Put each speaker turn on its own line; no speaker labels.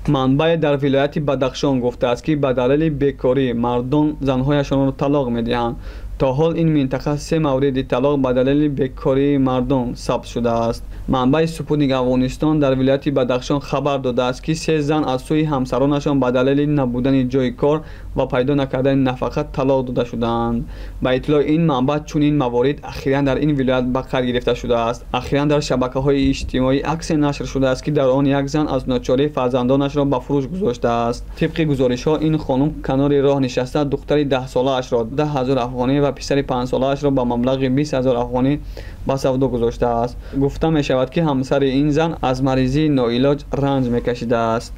Манбаъе дар вилояти Бадахшон гуфтааст, ки ба далели бекорӣ мардон занҳояшонро талоқ медиҳанд. То ҳол ин минтақа се мавриди талоқ ба далели бекории мардон сабт шудааст. Манбаи Спутник Афғонистон дар вилояти Бадахшон хабар додааст, ки се зан аз сӯи ҳамсаронашон ба далели набудани ҷойи кор ва пайдо накардани нафақа талоқ дода шудаанд. Ба иттилои ин манбаъ, чунин маворид ахиран дар ин вилоят ба қайд гирифта шудааст. Ахиран дар шабакаҳои иҷтимоӣ аксе нашр шудааст, ки дар он як зан аз ночорӣ фарзандонашро ба фурӯш гузоштааст. Тибқи гузоришҳо, ин хонум канори роҳ нишаста духтари 10-солаашро 10 000 афғонӣ ва писари 5-солаашро ба маблағи 20 000 афғонӣ ба савдо гузоштааст. Гуфта мешавад, ки ҳамсари ин зан аз маризии ноилоҷ ранҷ мекашидааст.